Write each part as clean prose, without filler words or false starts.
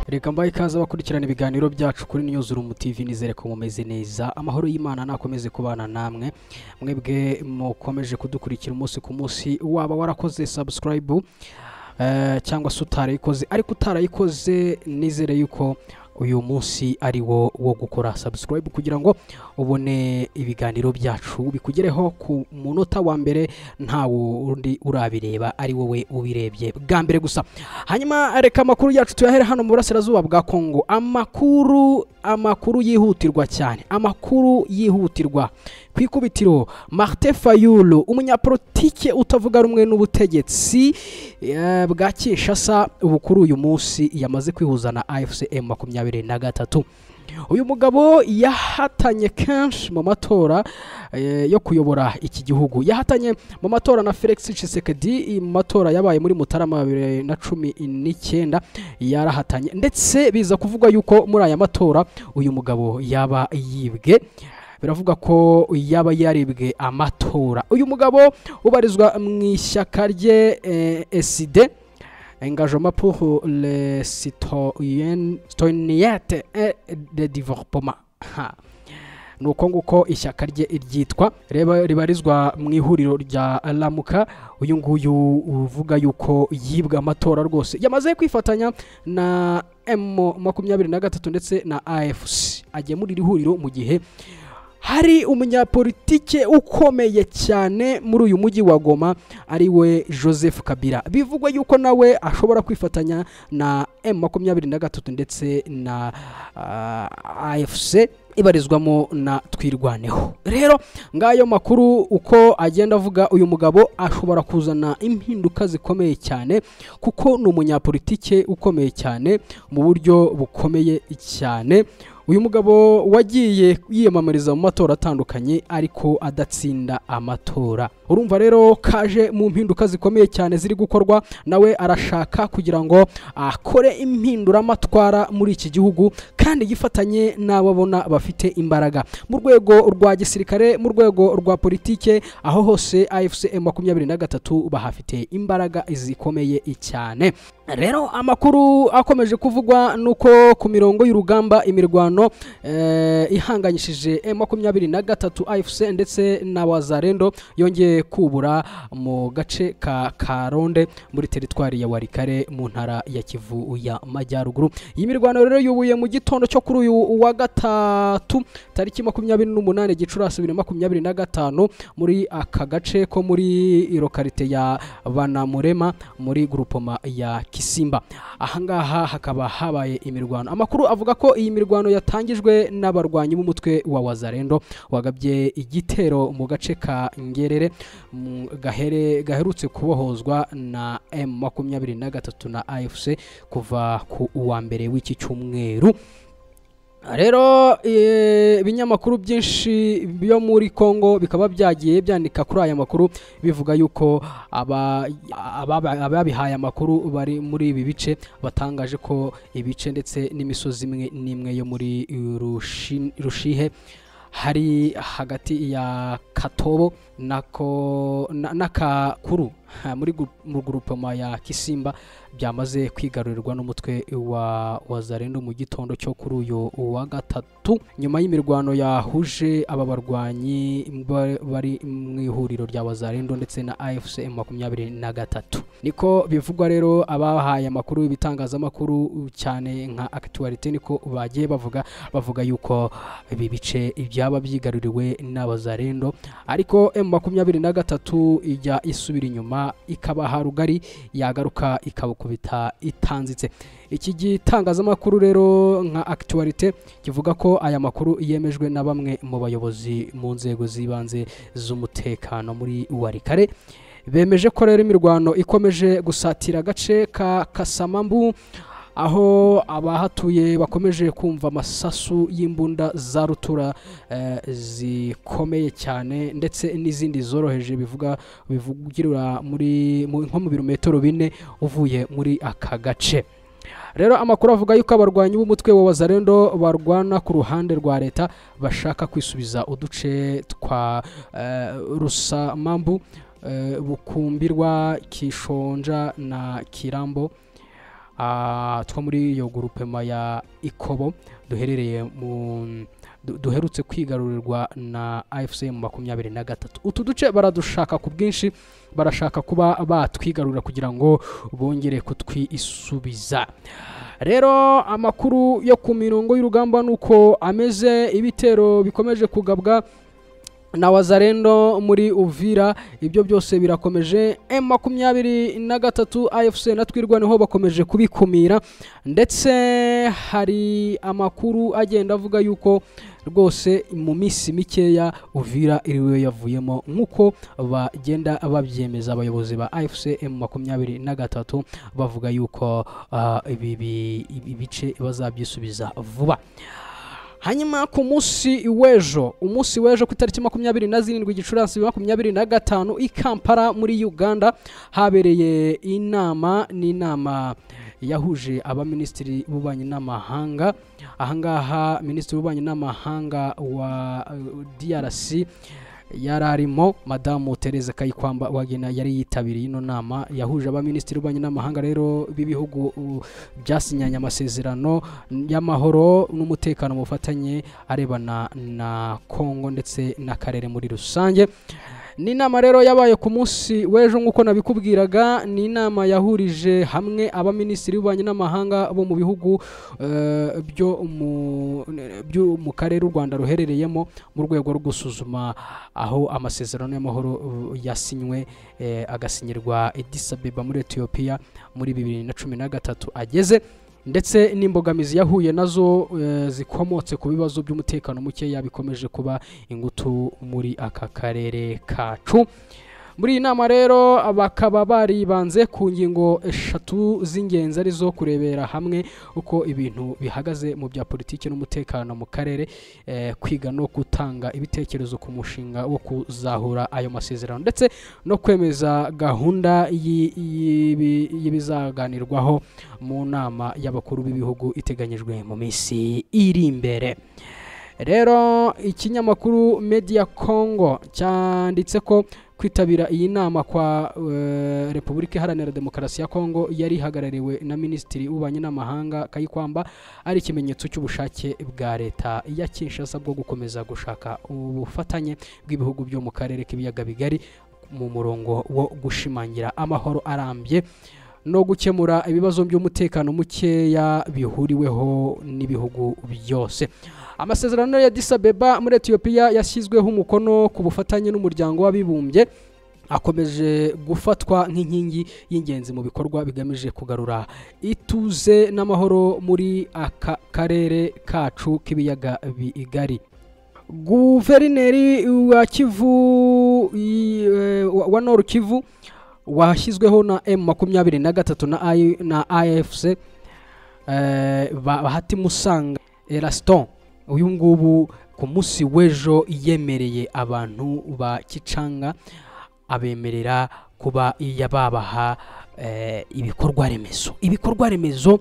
Reka mbahe ikaze abakurikirana ibiganiro byacu kuri Newsroom TV, nizere ko mumeze neza. Amahoro y'Imana nakomeze kubana namwe, mwebwe mukomeje kudukurikira umunsi ku munsi. Waba warakoze subscribe cyangwa se utarayikoze, ariko utarayikoze nizere yuko uyu munsi ari wo wo gukora subscribe kugira ngo ubone ibiganiro byacu bikugereho ku munota wa mbere, nta wundi urabireba, ari wowe ubirebye bwa mbere gusa. Hanyuma reka amakuru yacu tuyahere hano mu burasirazuba bwa Kongo. Amakuru yihutirwa cyane, amakuru yihutirwa ku ikubitiro: Martin Fayulu, umunyapolitike utavuga rumwe n'ubutegetsi bwa Kinshasa, ubu kuri uyu munsi yamaze kwihuza na AFC M23. Uyu mugabo yahatanye kenshi mu matora yo kuyobora iki gihugu. Yahatanye mu matora na Felix Tshisekedi mu matora yabaye muri Mutarama 2019, yarahatanye, ndetse biza kuvuga yuko muri aya matora uyu mugabo yaba yibwe. Biravuga ko yaba yaribwe amatora. Uyu mugabo ubarizwa mu ishyaka rye ECiDé, Engagement pour le citoyenneté et le développement. Ni uko nguko ishyaka rye ryitwa, ribarizwa mu ihuriro rya Lamuka. Uyu nguyu uvuga yuko yibwe amatora rwose yamaze kwifatanya na M23 ndetse na AFC, agiye muri iri huriro mu gihe hari umunyapolitike ukomeye cyane muri uyu mujyi wa Goma, ari we Joseph Kabila, bivugwa yuko nawe ashobora kwifatanya na M23 ndetse na AFC ibarizwamo na Twirwaneho. Rero ngayo makuru uko agenda avuga, uyu mugabo ashobora kuzana impinduka zikomeye cyane kuko ni umunyapolitike ukomeye cyane mu buryo bukomeye cyane. Uyu mugabo wagiye yiyamamariza mu matora atandukanye ariko adatsinda amatora. Urumva rero kaje mu mpinduka zikomeye cyane ziri gukorwa, nawe arashaka kugira ngo akore impinduramatwara muri iki gihugu kandi yifatanye n'ababona bafite imbaraga mu rwego rwa gisirikare, mu rwego rwa politike. Aho hose AFC M23 bahafite imbaraga zikomeye cyane. Rero amakuru akomeje kuvugwa nuko ku mirongo y'urugamba imirwano ihanganyishije M23, AFC ndetse na Wazalendo yongeye kubura mu gace ka Karonde muri teritwari ya Walikale mu ntara ya Kivu ya Majyaruguru. Iyi mirwano rero yubuye mu gitondo cyo kuri uyu wa gatatu tariki 28 Gicurasi 2025 muri aka gace ko muri lokalite ya Banamurema muri grupoma ya Kisimba. Ahangaha hakaba habaye imirwano. Amakuru avuga ko iyi mirwano yatangijwe n'abarwanyi b'umutwe wa Wazalendo wagabye igitero mu gace ka Ngerere gaherutse kubohozwa na M23 na AFC kuva ku wa mbere w'iki cyumweru. Rero ibinyamakuru byinshi byo muri Kongo bikaba byagiye byandika kuri aya makuru, bivuga yuko ababihaye amakuru bari muri ibi bice batangaje ko ibice ndetse n'imisozi imwe n'imwe yo muri Rushihe hari hagati ya Katobo n'Akakuru muri mu grupema ya Kisimba byamaze kwigarurirwa n'umutwe wa Wazalendo mu gitondo cyo kuri uyu wa gatatu, nyuma y'imirwano yahuje aba barwanyi bari mu ihuriro rya Wazalendo ndetse na AFC M23. Niko bivugwa rero abahaye amakuru ibitangazamakuru cyane nka Actualité, niko bagiye bavuga yuko ibi bice byaba byigaruriwe n'Abazalendo, ariko M23 ijya isubira inyuma ikabaha rugari, yagaruka ikabukubita itanzitse. Iki gitangazamakuru rero nka Actualité kivuga ko aya makuru yemejwe na bamwe mu bayobozi mu nzego z'ibanze z'umutekano muri Walikale. Bemeje ko rero imirwano ikomeje gusatira agace ka Kasamambu, aho abahatuye bakomeje kumva amasasu y'imbunda za rutura zikomeye cyane ndetse n'izindi zoroheje, bivugira muri nko mu birometero 4 uvuye muri aka gace. Rero amakuru avuga yuko abarwanyi b'umutwe wa Wazalendo barwana ku ruhande rwa leta bashaka kwisubiza uduce twa Rusamambu, Bukumbirwa, Kishonja na Kirambo. two muri iyo gurupema ya Ikobo duherereye mu duherutse kwigarurirwa na AFC M23. Utu duce baradushaka ku bwinshi, barashaka kuba batwigarurira kugira ngo bongere kutwisubiza. Rero amakuru yo ku mirongo y'urugamba nuko ameze, ibitero bikomeje kugabwa na Wazalendo muri Uvira, ibyo byose birakomeje. M23 AFC na Twirwaneho bakomeje kubikumira, ndetse hari amakuru agenda avuga yuko rwose mu minsi mikeya Uvira iriwe yavuyemo, nkuko bagenda babyemeza abayobozi ba AFC M23 bavuga yuko ibi bice bazabyisubiza vuba. Hanyuma ku munsi w'ejo, umunsi w'ejo ku itariki 27 Gicurasi 2025 i Kampala muri Uganda habereye inama, n'inama yahuje abaminisitiri b'ububanyi n'amahanga. Ahangaha minisitiri w'ububanyi n'amahanga wa DRC yararimo Madamu Therese Kayikwamba Wagena yari yitabiriye ino nama yahuje abaminisitiri b'ububanyi n'amahanga rero b'ibihugu byasinyanye amasezerano y'amahoro n'umutekano mu bufatanye arebana na Kongo ndetse n'akarere muri rusange. Ni inama rero yabaye ku munsi w'ejo nk'uko nabikubwiraga, ni inama yahurije hamwe abaminisitiri b'ububanyi n'amahanga bo mu bihugu byo mu karere u Rwanda ruherereyemo mu rwego rwo gusuzuma aho amasezerano y'amahoro yasinywe agasinyirwa Addis Abeba muri Ethiopia muri 2013 ageze, ndetse n'imbogamizi yahuye nazo zikomotse ku bibazo by'umutekano muke yabikomeje kuba ingutu muri aka karere kacu. Muri iyi nama rero bakaba baribanze ku ngingo eshatu z'ingenzi arizo kurebera hamwe uko ibintu bihagaze mu bya politiki n'umutekano mu karere, kwiga no gutanga ibitekerezo ku mushinga wo kuzahura ayo masezerano, ndetse no kwemeza gahunda y'ibizaganirwaho mu nama y'abakuru b'ibihugu iteganyijwe mu minsi iri imbere. Rero ikinyamakuru Media Congo cyanditse ko kwitabira iyi nama kwa Republika Iharanira Demokarasi ya Kongo yari ihagarariwe na Minisitiri w'Ububanyi n'Amahanga Kayikwamba ari ikimenyetso cy'ubushake bwa leta ya Kinshasa bwo gukomeza gushaka ubufatanye bw'ibihugu byo mu karere k'ibiyaga bigari mu murongo wo gushimangira amahoro arambye no gukemura ibibazo by'umutekano mukeya bihuriweho n'ibihugu byose. Amasezerano ya Addis Abeba muri Ethiopia yashyizweho umukono ku bufatanye n'umuryango w'abibumbye akomeje gufatwa nk'inkingi y'ingenzi mu bikorwa bigamije kugarura ituze n'amahoro muri aka karere kacu k'ibiyaga bigari. Guverineri wa Kivu wa Nord Kivu washyizweho na M23 na AFC Bahati Musanga Eraston, uyu ngubu ku munsi w'ejo yemereye abantu ba Kicanga, abemerera kuba yababaha ibikorwa remezo. Ibikorwa remezo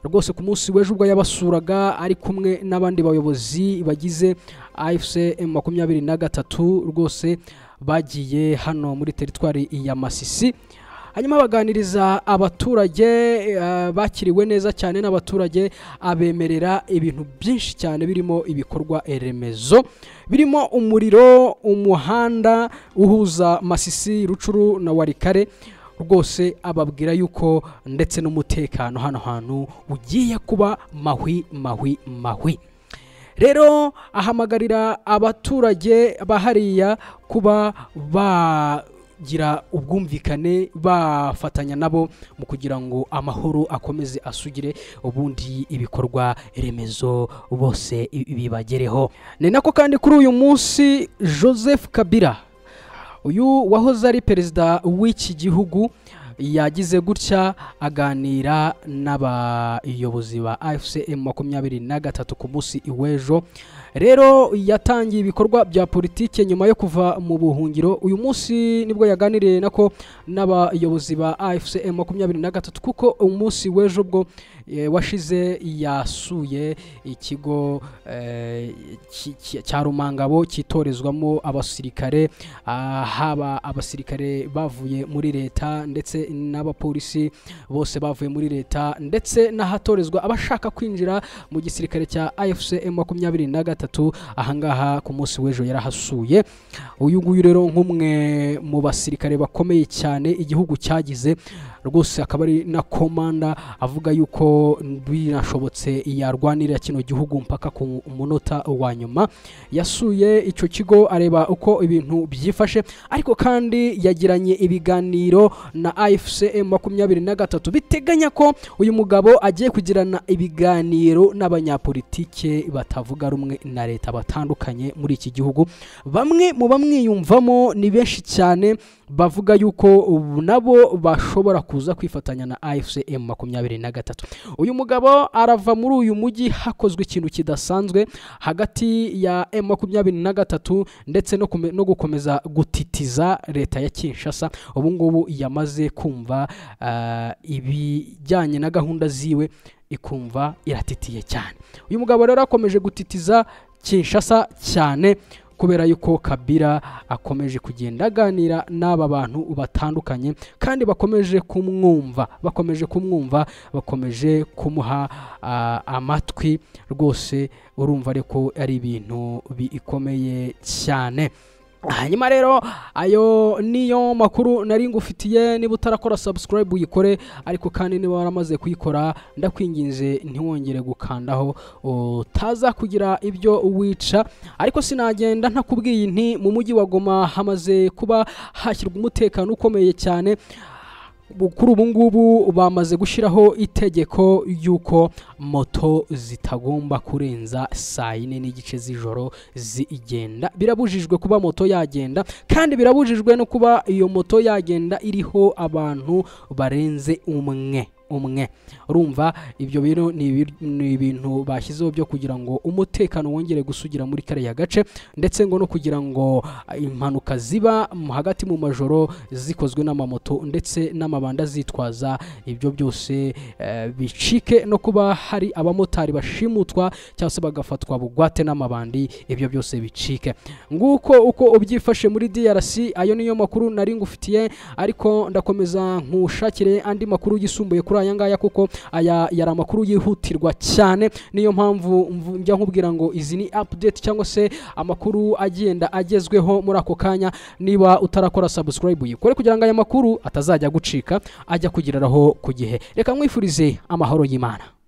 rwose ku munsi w'ejo ubwo yabasuraga ari kumwe n'abandi bayobozi bagize AFC M23 rwose bagiye hano muri teritwari ya Masisi, hanyuma baganiriza abaturage, bakiriwe neza cyane n'abaturage, abemerera ibintu byinshi cyane birimo ibikorwa remezo birimo umuriro, umuhanda uhuza Masisi, Rucuru na Warikare, rwose ababwira yuko ndetse n'umutekano hano hantu ugiye kuba mahwi mahwi mahwi. Rero ahamagarira abaturage bahariya kuba bagira ubwumvikane, bafatanya nabo mu kugira ngo amahoro akomeze asugire, ubundi ibikorwa remezo bose bibagereho. Ni nako kandi kuri uyu munsi Joseph Kabila, uyu wahoze ari perezida w'iki gihugu, yagize gutya aganira n'abayobozi ba AFC M23 ku munsi iwejo. Rero yatangiye ibikorwa bya politike nyuma yo kuva mu buhungiro. Uyu munsi nibwo yaganiriye nako n'abayobozi ba AFC M23, kuko umunsi w'ejo bwo washize yasuye ikigo cya Rumangabo cyitorezwamo abasirikare, haba abasirikare bavuye muri leta ndetse n'abapolisi bose bavuye muri leta, ndetse n'ahatorezwa abashaka kwinjira mu gisirikare cya AFC M23. Ahangaha ku munsi w'ejo yarahasuye. Uyu nguyu rero nk'umwe mu basirikare bakomeye cyane igihugu cyagize rwose, akaba ari na komanda, avuga yuko binashobotse yarwanirira kino gihugu mpaka ku munota wa nyuma. Yasuye icyo kigo areba uko ibintu byifashe, ariko kandi yagiranye ibiganiro na AFC M23. Biteganya ko uyu mugabo agiye kugirana ibiganiro n'abanyapolitike batavuga rumwe na leta batandukanye muri iki gihugu. Bamwe mu bamwiyumvamo ni benshi cyane bavuga yuko nabo bashobora kuza kwifatanya na AFC M23. Uyu mugabo arava muri uyu mujyi hakozwe ikintu kidasanzwe hagati ya M23 ndetse no gukomeza gutitiza leta ya Kinshasa. Ubu ngubu yamaze kumva ibijyanye na gahunda ziwe, ikumva iratitiye cyane. Uyu mugabo rero akomeje gutitiza Kinshasa cyane kubera yuko Kabila akomeje kugenda aganira n'aba bantu batandukanye, kandi bakomeje kumwumva, bakomeje kumuha amatwi rwose. Urumva ariko ari ibintu bikomeye cyane. Hanyuma rero ayo niyo makuru nari ngufitiye. Niba utarakora subscribe uyikore, ariko kandi niba waramaze kuyikora ndakwinginze ntiwongere gukandaho utaza kugira ibyo wica. Ariko sinagenda ntakubwiye nti mu mujyi wa Goma hamaze kuba hashyirwa umutekano ukomeye cyane. Kuri ubu ngubu bamaze gushyiraho itegeko y'uko moto zitagomba kurenza saa 4:30 z'ijoro zigenda. Birabujijwe kuba moto yagenda, kandi birabujijwe no kuba iyo moto yagenda iriho abantu barenze umwe. Urumva ibyo bintu ni ibintu bashyizeho byo kugira ngo umutekano wongere gusugira muri kariya gace, ndetse ngo no kugira ngo impanuka ziba hagati mu majoro zikozwe n'amamoto ndetse n'amabanda zitwaza ibyo byose bicike, no kuba hari abamotari bashimutwa cyangwa se bagafatwa bugwate n'amabandi, ibyo byose bicike. Nguko uko ubyifashe muri DRC. Ayo niyo makuru nari ngufitiye, ariko ndakomeza nkushakire andi makuru yisumbuye kuri aya ngaya, kuko aya yari amakuru yihutirwa cyane. Niyo mpamvu njya nkubwira ngo izi ni update cyangwa se amakuru agenda agezweho muri ako kanya. Niba utarakora subscribe uyikore kugira ngo aya makuru atazajya gucika, ajya kugiriraho ku gihe. Reka nkwifurize amahoro y'Imana.